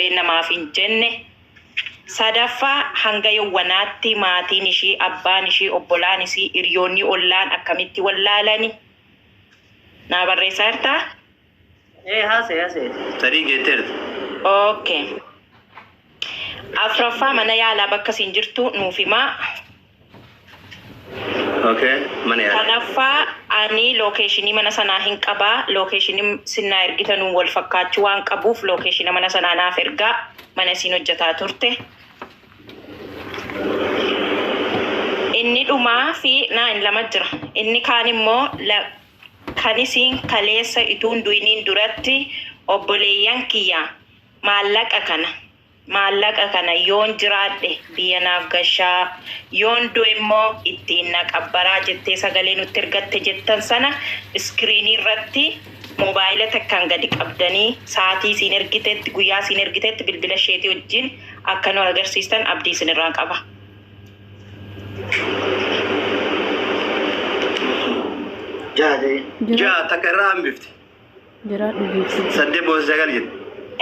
beekna maaf hin jenne? Sadaffaa, hanga yowwanaatti maatiin ishii, abbaan ishii, obbolaan isii, hiriyoonni ollaan akkamitti wallaalani? Naa barreessaa jirtaa? Ee, haasa'e haasa'e. Sadii geetteerti. Okay. Afraffaa, mana yaalaa bakka isin jirtu nuuf himaa. Okay. Mana yaalaa. Kanaffaa, ani location mana sanaa hin qabaa. Location sinnaa ergitanuu wal fakkaachuu waan qabuuf location mana sanaa naaf ergaa. Mana isiin hojjetaa turte. Inni dhumaa fi naa hin lama jira. Inni kaan immoo kan isiin kaleessa ituun du'iniin duratti obboleeyyan kiyya maallaqa kana yoon jiraadhe biyya naaf gashaa, yoon du'e immoo ittiin na qabbaraa jettee sagalee nutti ergatte jettan sana screen irratti moobaayila takkaan gadi qabdanii sa'aatii isiin ergitetti, guyyaa isiin ergitetti, bilbila isheetii wajjin akka nu agarsiistan abdii isinirraan qaba. Jaha ta'e. Ja'a takka irraa hambifti. Jiraadhu giiftii. Saddeet booda sagal jette.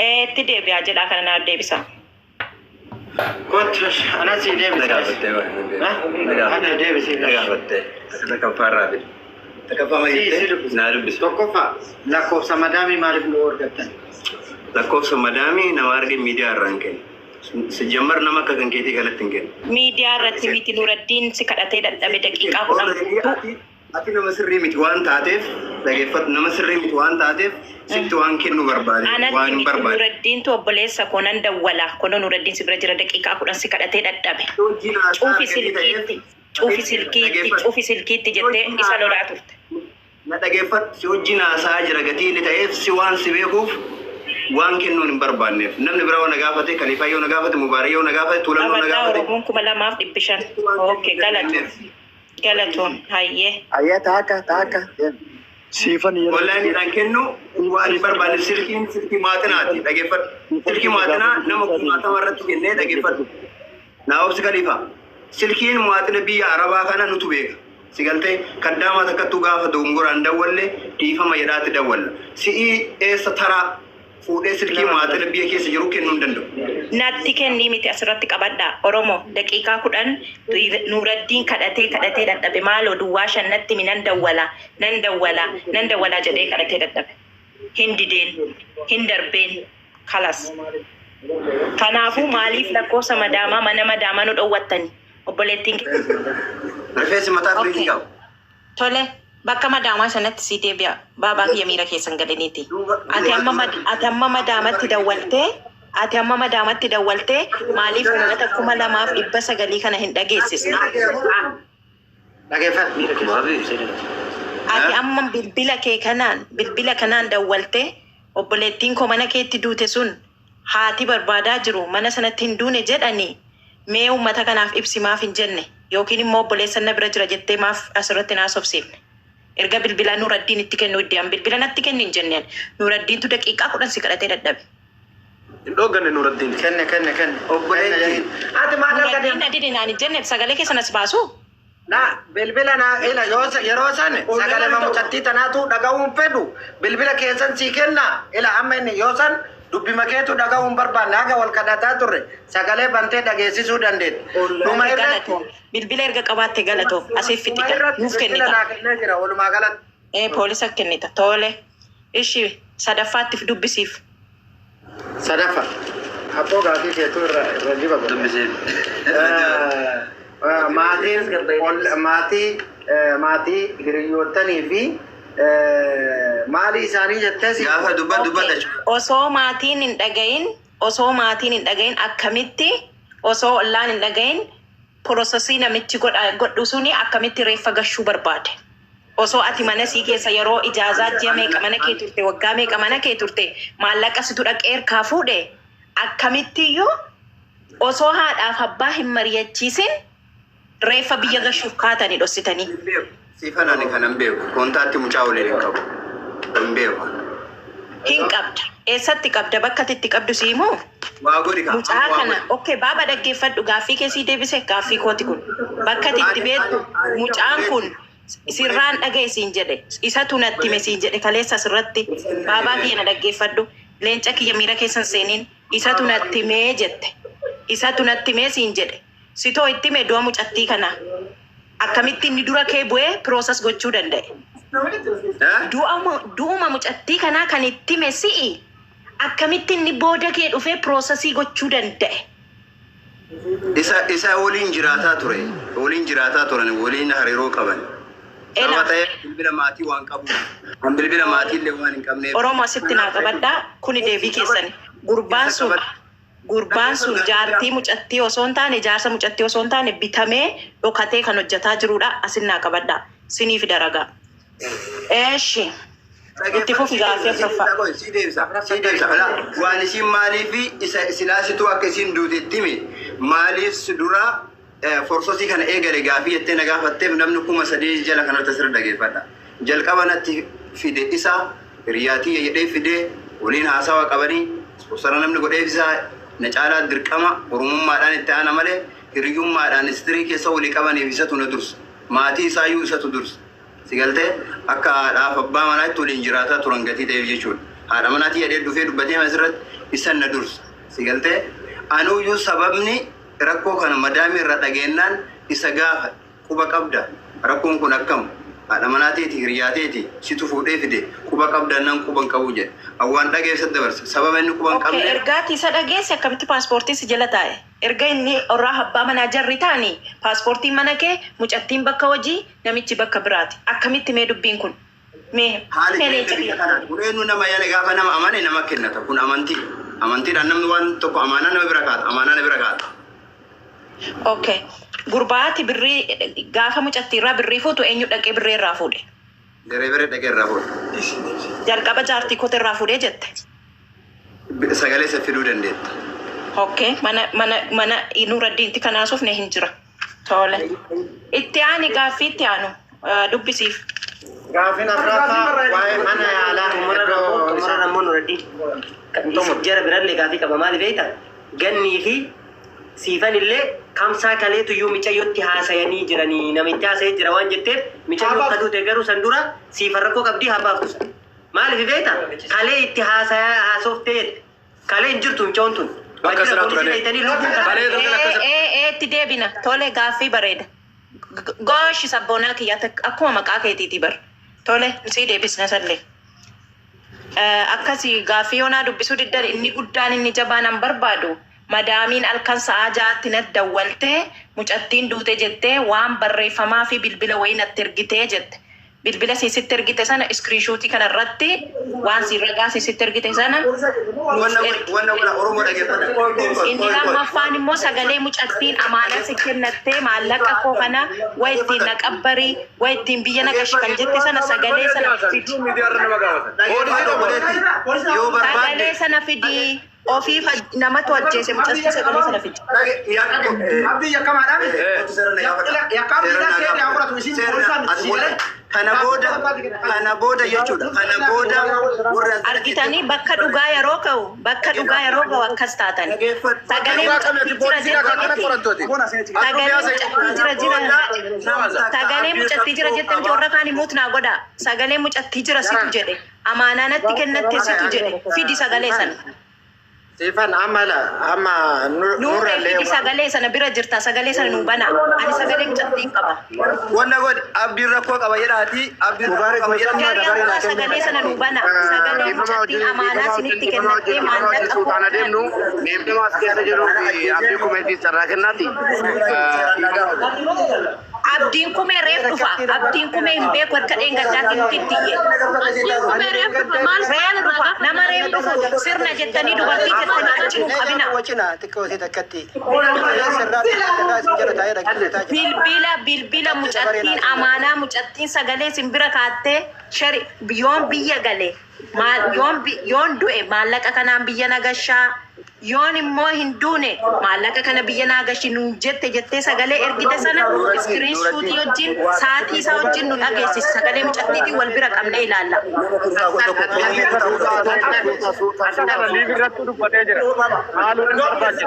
Itti deebi'aa jedhaa, kana naaf deebisa. Kottu, anas si Na deebisa. gaafattee. Ana deebisi. Na gaafattee. Takkaffaa irraa fide. Takkaffaa maal Si si jettee? dubbisa. Naa dubbisa. Tokkoffaa, lakkoofsa madaamii maaliif nu argattan? Lakkoofsa madaamii nama arge miidiyaa irraa hin kennu. Sijammar nama akka kan keetii kanatti hin kennu. Miidiyaa irratti miti, Nuraddiin si kadhatee dadhabe daqiiqaa 10 guutuu. Ati nama sirrii miti waan taateef, dhageeffadhu, nama sirrii miti waan taateef sitti waan kennu barbaade Anatti waan hin miti, barbaade. Nuraddiintu obboleessa koo nan dawwala. Kunoo Nuraddiin si bira jira, daqiiqaa 10 si kadhatee dadhabe. Hojiin haasaa Cuufi argatee ta'eef silkiitti, cuufi silkiitti, dhageeffadhu. cuufi silkiitti jettee isa lolaa turte. Na dhageeffadhu, si wajjin haasaa jira gatii inni ta'eef si waan si beekuuf waan kennuun hin barbaanneef. Namni biraa yoo na gaafate, Kaliifaa yoo na gaafate, Mubaarak yoo na gaafate, Tuulamaa yoo na Qabadhaa gaafate. Oromoon 2500. Okay, galatoon. Galatoon hayyee. Ayyaa, taaka taaka. Siifan yeroo Onlaayiniidhaan kennu waan hin barbaanne. Silkiin silkii maatinaati, dhageeffadhu. Silkii maatinaa nama kumaatama irratti kennee, dhageeffadhu. Naa obsi, Kaliifaa. Silkiin maatina biyya Arabaa kana nutu beeka. Si galtee kaddaamaa takkattuu gaafa dogongoraan dawwalle dhiifama jedhaatti dawwalla. Si'ii eessa taraa fuudhee silkii maatina biyya keessa jiru kennuu hin danda'u. Natti kennii miti, asirratti qabadhaa. Oromoo, daqiiqaa 10 Nuuraddiin kadhatee kadhatee dadhabe. Maaloo duwwaa shan natti mi, nan dawwala, nan dawwala, nan dawwalaa jedhee kadhatee dadhabe. Hin dideen. Hin darbeen. Kalas. Kanaafuu maaliif lakkoofsa madaamaa, mana madaamaa nu dhowwattani? Obboleettiin Rifeensi mataa firiijii qaba. Tole, bakka madaamaa sanatti si deebi'a. Baabaa kiyya, miira keessan galiniiti. Ati amma madaamatti dawwaltee, ati amma madaamatti dawwaltee maaliif uummata 2900 kana hin dhageessisne? Dhageeffadhu. Miira keessa. Ati amma bilbila kee kanaan, bilbila kanaan dawwaltee obboleettiin koo mana keetti duute sun haati barbaadaa jiru mana sanatti hin duune jedhanii mee uummata kanaaf ibsi maaf hin jenne, yookiin immoo obboleessa na bira jira jettee maaf asirratti naasofsiifne? Erga bilbila Nuraddiin itti kennu iddee an bilbila natti kenni hin jenneen, Nuraddiintu daqiiqaa 10 si kadhatee dadhabe. Hin dhoogganne Nuraddiin. Kenne, kenne, kenne. Obboleetti. Ati maal Nuraddiin argate? na dide naan hin jenne, sagalee keessan as baasu. Na bilbila na ila yoo yeroo san sagalee mucattii tanaatu dhaga'uun fedhu bilbila keessan sii kenna. Ila amma inni yoo san dubbima keetu dhaga'uun barbaanne haga wal kadhataa turre sagalee bantee dhageessisuu dandeetti. Dhuma irratti Galatoom. Bilbila erga qabaatte galatoom. Asiif dhuma fixika. irratti Nuuf bilbila kennita. naa kennee jira walumaa galatti. Ee, poolisa kennita. Tole. Ishi sadaffaatti dubbisiif. Sadaffa. Abboo, gaafii keetu irra irra jiba godhe. Dubbisiif. Maatiin maatii maatii hiriyoottanii fi maalii isaanii jettee si Gaafa dubbadhu dubbadha. Osoo maatiin hin dhagayin, osoo maatiin hin dhagayin akkamitti, osoo ollaan hin dhagayin process namichi godhu suni akkamitti reeffa gashuu barbaade? Osoo ati mana sii keessa yeroo ijaazaa ji'a meeqa mana kee turte, waggaa meeqa mana kee turte, maallaqa situ dhaqee harkaa fuudhe, akkamittiyyuu osoo haadhaaf abbaa hin mari'achiisin reeffa biyya gashuuf kaatanii dhossitanii? Hin beeku. Siifan, ani kanan beeku. Contact mucaa waliin hin qabu. Hin beeku. Hin qabda. Eessatti qabda? Bakka ati itti qabdu sii himu? Waa godhi kaa. Mucaa Waa kana godhi. Okay, baaba, dhaggeeffadhu, gaaffii kee sii deebise, gaaffii kooti kun. Bakka ati itti beektu mucaan kun sirraan dhagaye siin jedhe, isatu natti hime siin jedhe kaleessa asirratti. Baabaa kiyya, na dhaggeeffadhu. Leenca kiyya, miira keessan seeniin. Isatu natti himee jette. Isatu natti himee siin jedhe. Sitoo itti hime du'a mucattii kanaa. Akkamitti inni dura kee bu'ee process gochuu danda'e? Du'uma mucattii kanaa kan itti hime si'i. Akkamitti inni booda kee dhufee processii gochuu danda'e? Isa waliin jiraataa ture. Waliin jiraataa turan, waliin hariiroo qaban. Sababa ta'eef bilbila maatii waan qabuuf. Kan bilbila maatii illee waan hin qabneef. Oromoo asitti naa qabadhaa. Kuni deebii keessani. Gurbaan sun jaartii mucattii osoo hin taane, jaarsa mucattii osoo hin taane, bitamee dhokatee kan hojjetaa jirudha. Asin naa qabadhaa. Siniif daragaa. Eeshi. Itti fufi gaaffii afuraffaa. Si deebisa. Si deebisa. Waan isiin maaliif isa silaasituu akka isiin duutetti hime, maaliif dura processii kana eegale gaafii jettee na gaafatteef, namni 3000 jala kanarratti asirra dhageeffadha. Jalqaba natti fide isa hiriyaatii jedhee fide, waliin haasawaa qabanii sponsor namni godheef isaa na caalaa dirqama oromummaadhaan itti aana malee hiriyyummaadhaan istirii keessa walii qabaniif isatu na dursa. Maatii isaayyuu isatu dursa. Si galtee, akka haadhaaf abbaa manaatti waliin jiraataa turan gatii ta'eef jechuudha. Haadha manaatii jedhee dhufee dubbatee asirratti isan na dursa. Si galtee, anuyyuu sababni rakkoo kana madaamii irra dhageenyaan isa gaafa quba qabda, rakkoon kun akkam, haadha manaateeti, hiriyaateeti, situ fuudhee fide, quba qabda nan quba hin qabu jedhe. Awwaan dhageessa dabarse sababa inni quba hin qabne. Ergaati isa dhageesse, akkamitti paaspoortii si jala taa'e? Erga inni irraa abbaa manaa jarri ta'anii, paaspoortiin mana kee, mucattiin bakka hojii, namichi bakka biraati. Akkamitti mee dubbiin kun? Mee Haali mee jireenya leenca biyya kanaati. Kun eenyu nama yaale gaafa nama amane nama kennata. Kun amantii. Amantiidhaan namni waan tokko amaanaa nama bira kaata. Amaanaa na bira kaata. Okay. Gurbaati birrii gaafa mucattii irraa birrii fuutu eenyu dhaqee birrii irraa fuudhe? Garee biree dhaqee irraa fuudhe. Jalqaba jaartii koota irraa fuudhee jette. Sagalee isa fiduu dandeetta. Okay. Mana Nuraddiinti kanaasuuf ne hin jira. Tole. Itti aani, gaaffii itti aanu dubbisiif. Gaaffiin afuraffaa waa'ee mana yaalaa iddoo Xumuraan isaan ammoo Nuraddiin. Jara birallee gaafii qaba, maali beektaa? Gannii fi siifan illee kamsaa kaleetu iyyuu micayyootti haasayanii jiranii, namitti haasayee jira waan jetteef, micayyoo akka duute garuu san dura siifan rakkoo qabdii haa baaftu san. Maaliif beektaa? Kalee itti haasayaa haasoftee jette. Kalee hin jirtu micayoon tun. Bakka Waajjira silaa poolisii turanii. dhayitanii lubbuun Kalee kalee. tokko lakka Ee, itti deebina. Tole, gaaffii bareeda. Gooshi sabboonaa kiyya, akkuma maqaa keetiiti bar. Tole, sii deebisna sallee. Akkasii gaaffii yoonaa dubbisuu diddan, inni guddaan inni jabaan an barbaadu, madaamiin halkan sa'aa 6tti natti dawwaltee mucattiin duute jettee waan barreeffamaa fi bilbila wayii natti ergitee jette. Bilbila siisitti ergite sana screenshotii kana irratti waan siin ragaa siisitti ergite sana Wanna wanna wala Oromoo dhageeffadha. Inni lammaffaan immoo sagalee mucattiin amaanaa si kennattee, maallaqa koo kana waa ittiin na qabbarii, waa ittiin biyya na gashi kan jette sana, sagalee sana fidi. Miidiyaarra nama gaafatan. Dhaggeeffadhu obboleetti. Yoo barbaadde. Sagalee sana fidi. Ofiif namatu ajjeese mucattii, sagalee sana fidi. Abdii yakkamaadhaan. Yakka abdiidhaan seerri haa qoratu, isiin poolisaan miti. Kana booda jechuudha. Kana booda warra Argitanii, bakka dhugaa yeroo ka'u, bakka dhugaa yeroo ka'u akkas taatan. Sagalee mucattii jira jette miti. Sagalee mucattii jira jira. Sagalee mucattii jira jette miti, warra kaan himuut naa godha. Sagalee mucattii jira situ jedhe. Amaanaa natti kennatte situ jedhe. Fidi sagalee sana. Siifan amma la amma Nuurree, nurrallee fidi sagalee sana, bira jirta, sagalee sana nuu bana. Ani sagalee mucattii hin qaba. Wanna godhi, abdiin rakkoo qaba jedhaati. Abdiin rakkoo qaba jedhaati. Garii ammaa sagalee sana nuu bana. Sagalee mucattiin amaanaa sinitti kennattee maallaqa koo Suutaan adeemnu deemnee as keessa jiru fi abdii kumeetii sarara kennaati. Abdiin kumee reef dhufa. Abdiin kumee hin beeku, harka dheengaddaatti nuti itti iyye. Kumee reef dhufa, maal Reef dhufa. Nama reef dhufu sirna jettanii, dubartii jettanii achi nu qabina. Wacina xiqqoo isii takkatti. Sirraa sirraa isin jala taa'ee dhaggeeffataa jira. Bilbila mucattiin amaanaa, mucattiin sagalee isin bira kaattee shari, yoon biyya gale maal, yoon du'e maallaqa kanaan biyya nagashaa, yoon immoo hin duune maallaqa kana biyya naagashi nuun jette jettee sagalee ergite sana screenshotii wajjin, sa'aatii isaa wajjin nu dhageessisi. Sagalee mucattiitiin wal bira qabnee ilaalla. Live irratti dubbatee jira. Haaluu hin barbaachisu.